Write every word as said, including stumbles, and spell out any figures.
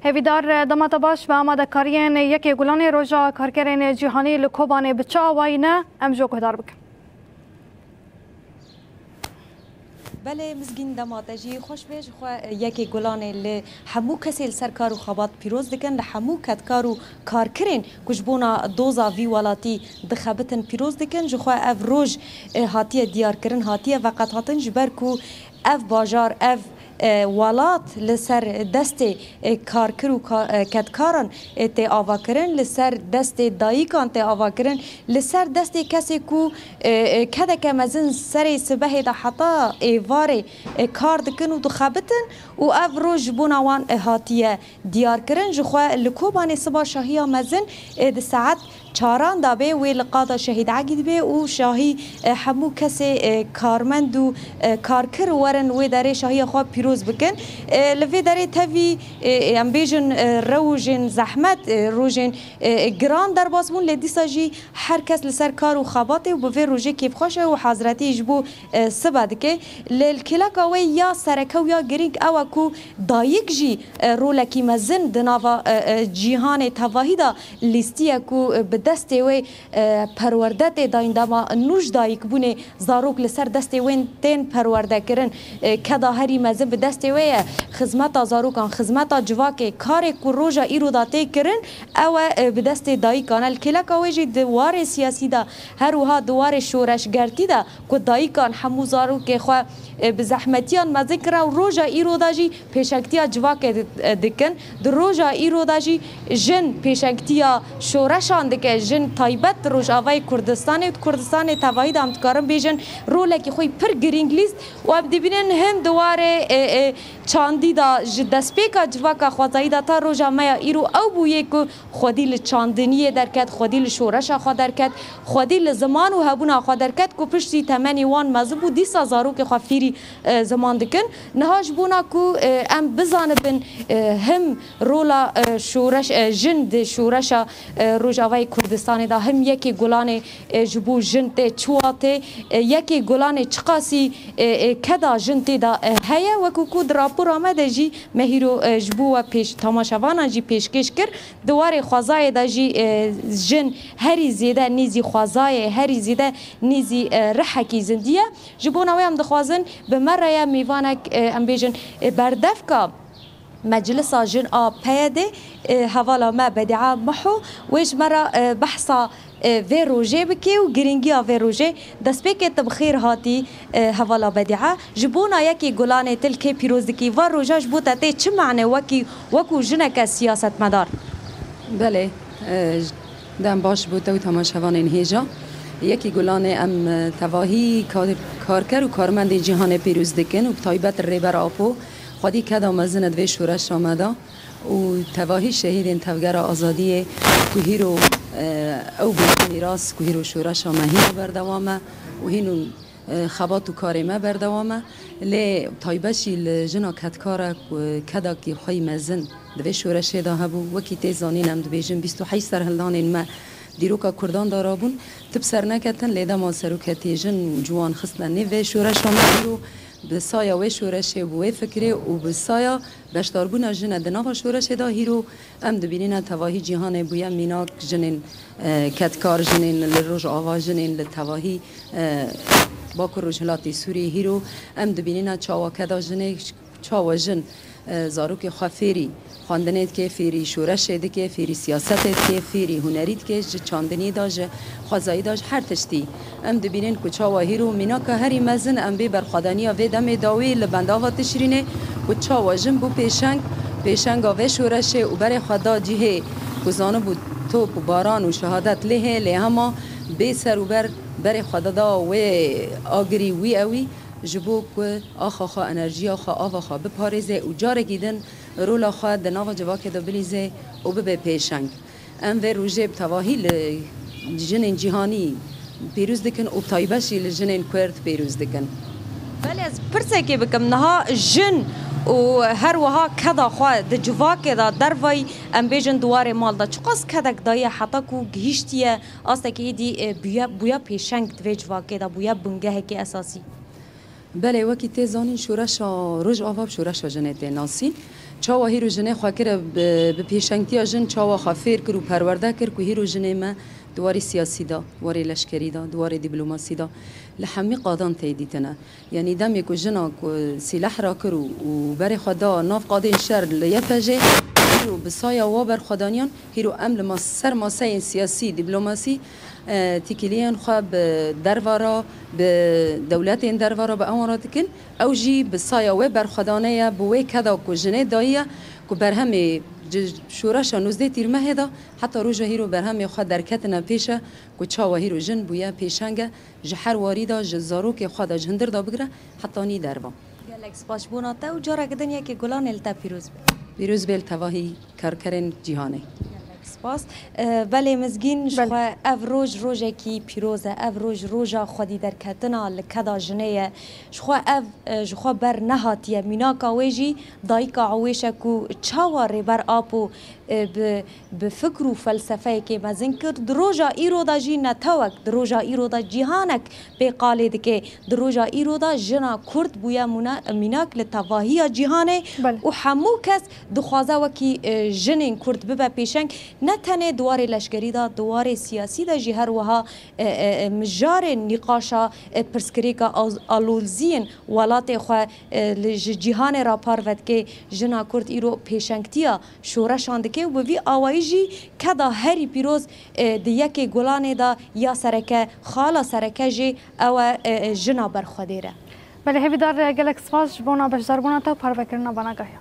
Hêvîdar, dema te baş. Bi amadekariyên Yekê Gulanê, Roja Karkerên Cîhanî li Kobanê bi çi awayî ne? Em jî guhdar bikin. Belê Mizgîn, dema te jî xweş be. Ji xwe Yekê Gulanê li hemû kesê li ser kar û xebat pîroz dikin, li hemû kedkar û karkirên ku ji bona doza vî welatî dixebitin pîroz dikin. Ji xwe ev roj, e, hatiye diyarkirin, hatiye veqethatin, ji ber ku ev bajar, ev, e, welat li ser destê, e, karkir û ka-, e, kedkaran, e, tê avakirin, li ser destê dayikan tê avakirin, li ser destê kesê ku, e, e, kedeke mezin serê sibehê de heta êvarê, e, kar dikin û dixebitin û ev roj ji bona wan, e, hatiye diyarkirin. Ji xwe li Kobanê siba şahiya mezin, e, di saet çaran de bê, wê li qada Şehîd Egîd bê û şahî, e, hemû kesê, e, karmend û, e, karkir werin wê derê şahiya xwe pîroz bikin. E, li vê derê tevî, e, e, em bêjin, e, rewjên zehmet, e, rojên, e, e, giran derbas bûn, lê dîsa jî her kes li ser kar û xebatê û bi vê rojê kêfxweş e û hazretî ji bo, e, sibe dike. Lê li kêleka wê ya sereke û ya girîng ew e ku dayik jî, e, rolekî mezin di nava, e, e, cîhanê tevahî de lîstiye ku, e, bi destê wê, e, perwerde tê dayîn. Dema nû ji dayikbûnê zarok li ser destê wê tên perwerdekirin. E, keda herî mezin bi destê wê ye. Xizmeta zarokan, xizmeta civakê, karê ku roja îro de tê kirin, ew e, e, bi destê dayikan e. Li kêleka wê jî di warê siyasî de, her wiha di warê şoreşgertî de, ku dayikan hemû zarokê xwe, e, bi zehmetiyan mezin kira û roja îro de jî pêşengtiya civakê di-, e, dikin. Di roja îro de jî jin pêşengtiya şoreşan dike. Jin taybet di Rojavayê Kurdistanê û di Kurdistanê tevahî de em dikarin bêjin rolekî xwe yî pir girîng lîst û em dibînin him di warê, e, e, çandî de ji destpêka civaka xwezayî de ta roja me ya îro ew bû yê ku xwedî li çandiniyê derket, xwedî li şoreşa xwe derket, xwedî li ziman û hebûna xwe derket ku piştî temenê wan mezin bû, dîsa zarokê xwe fîrî, e, ziman dikin. Niha ji bona ku, e, em bizanibin, e, him rola, e, şoreş, e, jin di şoreşa, e, Rojavayê Kurdistanê de, him Yekê Gulanê, e, ji bo jin tê çi watê, e, Yekê Gulanê çiqasî, e, e, keda jin tê de, e, heye, wekî ku di rapora me de jî me hîro, e, ji bo we pêş-, temaşevanan jî pêşkêş kir. Di warê xwezayê de jî, e, jin herî zêde nêzî xwezayê, herî zêde nêzî, e, rihekî zindî ye. Ji bona wê em dixwazin bi me re ye mêvanek, e, em bêjin, e, berdevka Meclisa Jin a P Y D'ê, e, hevala me Bedîa Miho, wê ji me re, e, behsa, e, vê rojê bike û girîngiya vê rojê. Destpêkê tu bi xêr hatî, e, hevala Bedîa. Ji bona Yekê Gulanê tu li kê pîroz dikî? Va roja ji bo te tê çi mane wekî, wekû jineke siyasetmedar? Belê, e, dem baş bo te û temaşevanên hêja. Yekê Gulanê em, e, tevahî kar-, karker û karmendên cîhanê pîroz dikin û bi taybet Rêber Apo xwedî keda mezin e di vê şoreşa me de. Û tevahî şehîdên Tevgera Azadiyê ku hîro, e, ew bûn mîras ku hîro şoreşa me hîno berdewam e û hîno, e, xebat û karê me berdewam e. Lê taybet jî li jina kedkar e ku kedakî xwe yî mezin di vê şoreşê de hebû. Wekî tê zanîn, em dibêjin bîst û heşt serhildanên me dîroka Kurdan de rabûn. Tip serneketin, lê dema seroketiyê jin ciwan xistine nêv vê şoreşa me hîro, bi saya wê şoreşê, bi wê fikirê û bi saya beşdarbûna jin e di nava şoreşê de hîro em dibînîne tevahî cîhanê bûye mînak jinên, e, kedkar, jinên li Rojava, jinên li tevahî, e, Bakur Rojhilatê Sûriyê. Hîro em dibînîne çawa keda jinê, çawa jin, e, zarokê xwe fêrî xwendinê dike, fêrî şoreşê dike, fêrî siyasetê dike, fêrî hunerî dike, ji çandiniyê de, ji xwezayî de, ji her tiştî. Em dibînin ku çawa hîro mînaka herî mezin em bê berxwedaniya vê demê dawî li bendava Tişrînê, ku çawa jin bû pêşeng, pêşenga vê şoreşê û berê xwe da cihê ku zanibû top û baran û şehadet lê heye, lê hema bê ser û ber berê xwe dida wê agirî wî ewî, ji bo ku axa xwe, enerjiya xwe, ava xwe biparêze û carekî din rola xwe di nava civakê de bilîze û bibe pêşeng. Em vê rojê bi tevahî li jinên cîhanî pîroz dikin û bi taybet jî li jinên Kurd pîroz dikin. Belê, ez pirsekê bikim, niha jin û her wiha keda xwe di civakê de dervayî, em bêjin di warê mal de, çiqas kedek daye heta ku gihîştiye astekî êdî, e, bûye, bûye pêşeng di vê civakê de, bûye bingehekî esasî? Belê, wekî tê zanîn, şoreşa Rojava bi şoreşa jinê tê nasîn. Çawa hîro jinê xwe kire bi, bi pêşengtiya jin, çawa xwe fêr kir û perwerde kir ku hîro jinê me di warê siyasî de, di warê leşkerî de, di warê dîplomasî de li hemî qadan tê dîtine. Yanî demê ku jina ku sîleh rakir û, û berê xwe da nav qadên şer li Y P J'ê, hîro bi saya wa berxwedaniyan, hîro em li mas-, ser maseyên siyasî, dîplomasî, e, têkiliyên xwe bi derva re, bi dewletên derva re, bi ewan re dikin. Ew jî bi saya wê berxwedane ye, bi wê keda ku jinê dayiye, ku berhemê ji şoreşa nozdeh Tîrmehê de heta roja hîro berhemê xwe derketine pêş e, ku çawa hîro jin bûye pêşenge, ji her warî de ji zarokê xwe de, ji hundir de bigire hetanî derva. Gelek spas ji bona te û careke din yekê Gulanê li te pîroz be. Pîroz bê li tevahî karkerên cîhanê. Gelek spas. E, belê Mizgîn, ji Belê. xwe ev roj rojekî pîroz e. Ev roj roja xwedî derketina li keda jinê ye. Ji xwe ev, e, ji xwe ber nehatiye. Mînaka wê jî dayika Ewêş e ku çawa Rêber Apo, e, bi, bi fikr û felsefeyekê mezin kir. Di roja îro de jî netewek, di roja îro de cîhanek pê qalê dike. Di roja îro de jina Kurd bûye mûna-, mînak li tevahiya cîhanê Belê. û hemû kes dixwaze wekî, e, jinên Kurd bibe pêşeng. Ne tenê di warê leşkerî de, di warê siyasî de jî her wiha, e, e, e, mijarên nîqaşa, e, pirsgirêka al-, aloziyên welatê xwe, e, li, ji cîhanê re parve dike. Jina Kurd îro pêşengtiya şoreşan dike û bi vî awayî jî keda herî pîroz, e, di yekê Gulanê de ya sereke, xala sereke jê ew e, e, e, jina berxwedêr e. Belê hêvîdar, e, gelek spas ji bona beşdarbûna te û parvekirina vana gehiya.